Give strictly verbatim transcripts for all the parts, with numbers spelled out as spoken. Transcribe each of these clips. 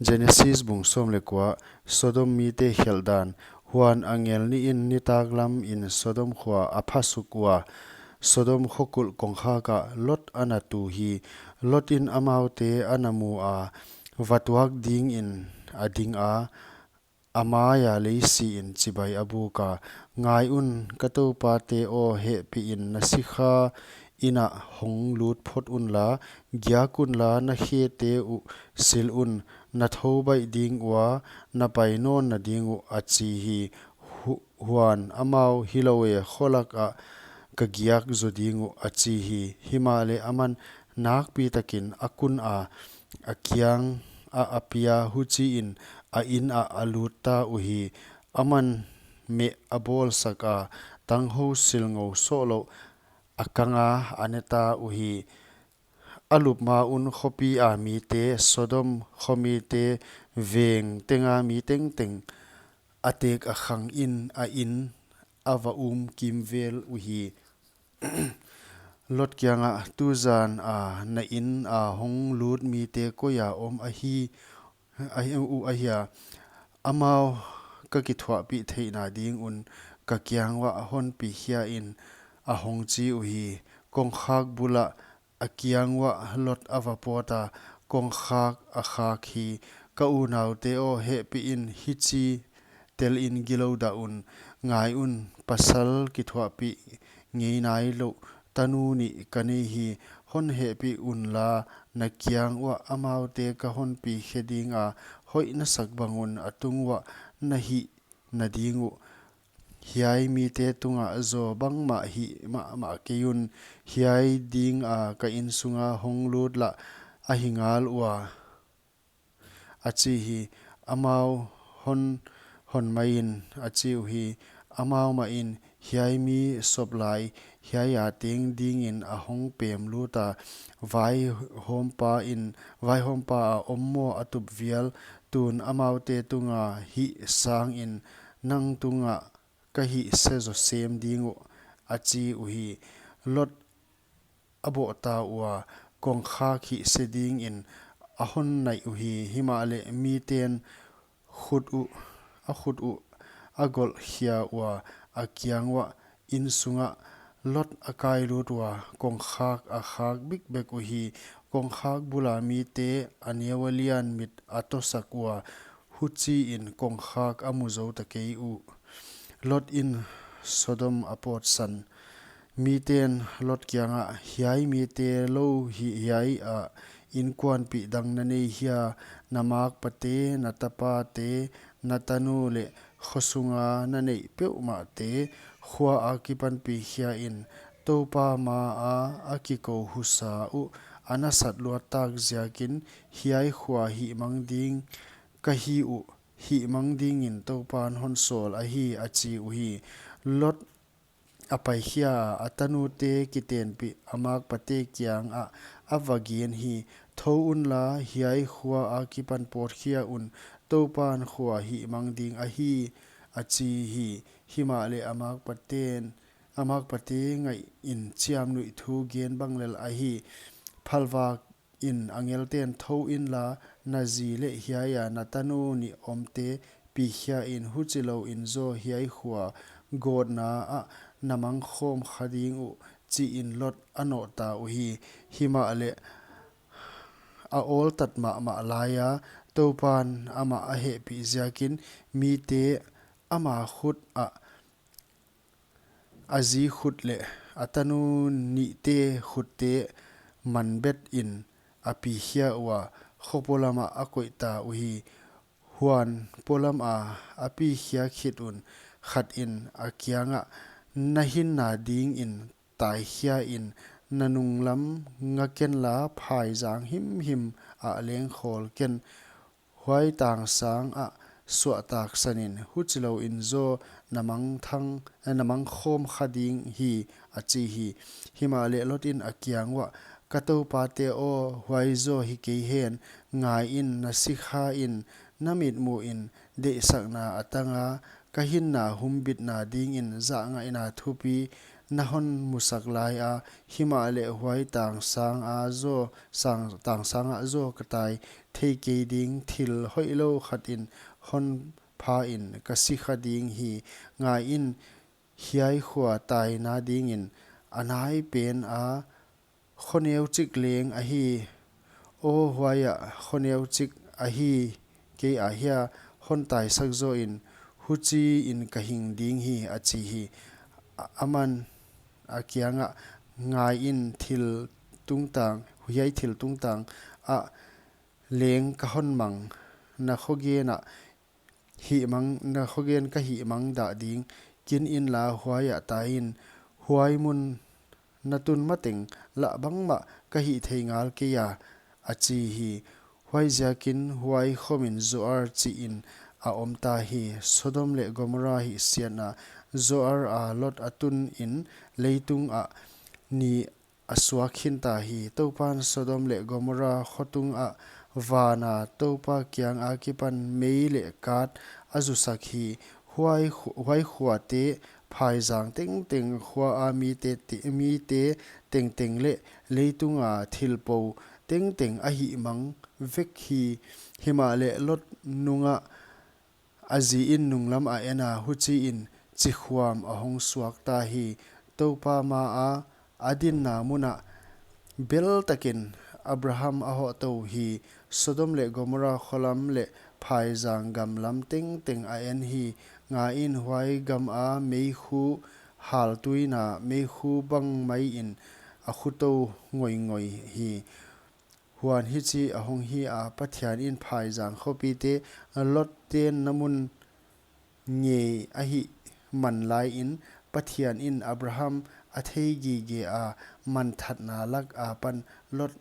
Genesis bung sawm leh kua. Sodom mite khelh dan. Huan angel nih in nitaklam in Sodom khua a phasuk ua, Sodom khuakulh kongkhak ah Lot a na tu hi. Lot in amaute a na mu a, va tuak dingin a ding a, a mai a lei si in chibai a buk a, Ngai un, ka toupate aw, hehpih in na sikha in ah hong lut phot unla, giak unla, na khete uh sil un, na thou baih ding ua, na pai nawnna ding uh, a chi hi. Hu-, huan amau, Hilou e, khualak ah ka giak zo ding uh, a chi hi. Himahleh aman nakpi takin a kun a, a kiang ah a pia, huchiin a in ah a lut ta uhi. Aman meh a bawlsak a, tanghou silngou sohlouh a kang a, a ne ta uhi. A lup ma un khopi a mite, Sodom khomite, veng tenga mi tengteng, a tek a khang in a in a va um kimvel uhi. Lot kiangah, Tuzan a na in a hong lut mite koi a om ahi, ahi, uh, ahia? Amau ka kithuahpih theihna ding un ka kiang uah hon pi khia in, a hong chi uhi. Kongkhak bul ah a kiang uah Lot a va pawt a, Kongkhak a khak hi, ka unaute aw, hehpih in hichi tel in gilou dah un. Ngai un, pasal kithuahpih ngei nailouh tanu nih ka nei hi. Hon hehpih unla, na kiang uah amaute ka hon pi khe ding a, hoih na sak bang un a tung uah na hihna ding uh. Hiai mite tungah zaw bangmah hih mahmah kei un. Hiai ding a ka insunga hong lut lah ahi ngal ua, a chi hi. Amau, Hon hon mai in, a chi uhi. Amau mah in, Hiai mi sop lai, hiai a teng dingin a hong pem lut a, vaihawmpa in, vaihawmpa a om maw a tup vial? Tun amaute tunga hih sangin nang tungah ka hihse zaw sem ding uh, a chi uhi. Lot a bawh ta ua, kongkhak hihse dingin a hon naih uhi. Himahleh miten khut uh, a khut uh a golh khia ua, a kiang uah, Innsungah Lot a kai lut ua, kongkhak a khak bikbek uhi. Kongkhak bul a mite a neu a lian mit a tosak ua, huchiin kongkhak a mu zou ta kei uh. Lot in Sodom a pawtsan. Miten Lot kiangah, Hiai mite lou hi hiai ah inkuanpih dang na nei hia? Na makpate, na tapate, na tanu leh khosunga na neih peuhmahte khua akipan pi khia in, Toupa ma a a kikou husa uh a nasat luat tak ziakin hiai khua hihmang ding ka hi uh, hihmang dingin Toupan hon sawl ahi, a chi uhi. Lot a pai khia a, a tanute kitenpih a makpate kiangah a va gen hi. Thou unla, hiai khua akipan pawt khia un, Toupan khua hihmang ding ahi, a chi hi. Himahleh a makpaten, a makpate ngaih in chiamnuih thu gen bang lel ahi. Phalvak in angelten, Thou inla, na zi leh hiai a na tanu nih omte pi khia in, huchilouin zaw hiai khua gawtna ah na mang khawm kha ding uh, chiin Lot a nawh ta uhi. Himahleh a awltat mahmah lai a, Toupan amah a hehpih ziakin mite ama khut ah a zi khut leh a tanu nihte khutte manbet in a pi khia ua, kho polam ah a koih ta uhi. Huan polam a a pi khia khit un khat in a kiangah, Na hinna dingin tai khia in, na nunglam nga kenla, phaizang himhim ah leng khawl ken. Huai tangsang ah suahtak san in, huchilouin zaw na mang thang, eh, na mang khawm kha ding hi, a chi hi. Himahleh Lot in a kiang uah, Ka toupate aw, huai zaw hi kei hen. Ngai in, na sikha in, na mitmuh in deihsakna a tang a, ka hinna humbitna dingin zahngaihna thupi na hon musak lai a, himahleh huai tang sang a zaw, sang, tang sang ah zaw ka tai thei kei ding. Thil hoihlou khat in hon pha in ka si kha ding hi. Ngai in, hiai khua taina dingin a nai pen a kho neu chik leng ahi. Aw, huai ah kho neu chik ahi kei a hia, hon taisak zaw in, huchiin ka hing ding hi, a chi hi. A, aman a kiangah, ngai in, thil tungtang, hiai thil tungtang ah leng ka hon mang, na khogen ah hihmang, na khogen ka hihmang dah ding. Kin inla, huai ah tai in, huai mun na tun mateng lah bangmah ka hih thei ngal kei a, a chi hi. Huaiziakin huai khomin Zoar chihin a om ta hi. Sodom leh Gomorrah hihsiatna. Zoar a Lot a tun in leitung ah ni a suak khin ta hi. Toupan Sodom leh Gomorrah khotung ah van a Toupa kiang akipan mei leh kat a zusak hi. Huai khu-, huai khuate phaizang tengteng, khua a mite te-, mite tengteng leh leitung a thil pou tengteng a hihmang vek hi. Himahleh Lot nung ah a zi in nunglam a en a, huchiin chikhuam a hong suak ta hi. Toupa ma a a dinna mun ah bel takin Abraham a hoh tou hi. Sodom leh Gomorrah kholam leh phaizang gam lam tengteng a en hi. Ngai in, huai gam a meikhu haltuina, meikhu bang mai in a khu tou ngoingoi hi. Huan hichi a hong hi a, Pathian in phaizang khopite, Lot tenna mun ngei ahih man lai in, Pathian in Abraham a thei gige a, manthatna lak apan Lot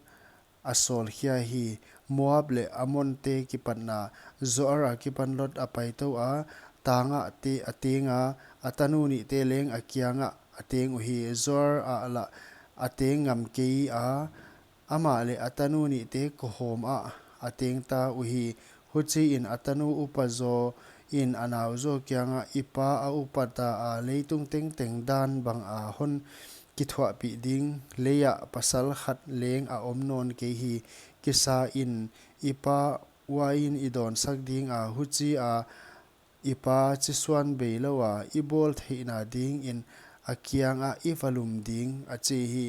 a sawlkhia hi. Moab leh Ammon te kipatna. Zoar akipan Lot a pai tou a, tang ah te a teng a, a tanu nihte leng a kiangah a teng uhi. Zoar ah lah a teng ngam kei a, amah leh a tanu nihte kohawm ah a teng ta uhi. Huchiin a tanu upa zaw in a nau zaw kiangah, I pa a upa ta a, leitung tengteng dan bang a hon kithuahpih ding, lei ah pasal khat leng a om nawn kei hi. Kisa in, i pa uain i dawnsak ding a, huchi a i pa chisuan beilou a i bawl theihna dingin a kiangah i va lum ding, a chi hi.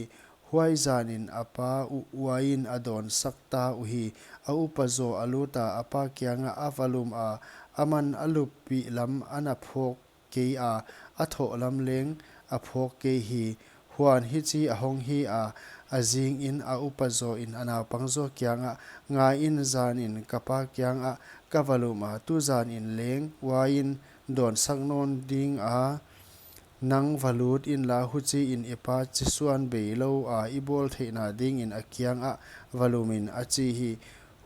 Huai zanin a pa uh uain a dawnsak ta uhi. A upa zaw a lut a, a pa kiangah a va lum a, aman a luppih lam ana phawk kei a, a thoh lam leng a phawk kei hi. Huan hichi a hong hi a, a zingin a upa zaw in a naupang zaw kiangah, Ngai in, zanin ka pa kiangah ka va lum a, tu zanin leng uain dawnsak nawn ding a, nang va lut inla, huchiin i pa chisuan beilou a i bawl theihna dingin a kiangah va lum in, a chi hi.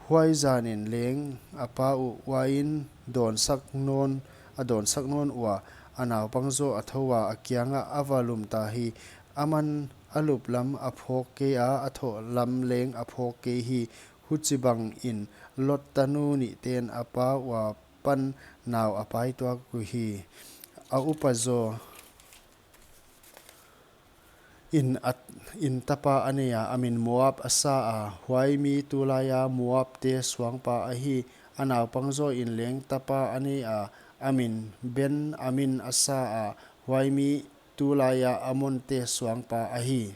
Huai zanin leng a pa uh uain dawnsak nawn, a dawnsak nawn ua, a naupang zaw a thou a, a kiangah a va lum ta hi. Aman a lup lam a phawk kei a, a thoh lam leng a phawk kei hi. Huchibangin Lot tanu nihten a pa ua pan nau a paituak uhi. A upa zaw in a, in tapa a nei a, a min Moab a sa a, huai mi tulaia Moabte suangpa ahi. A naupang zaw in leng tapa a nei a, a min Ben-amin a sa a, huai mi tulaia Ammonte suangpa ahi.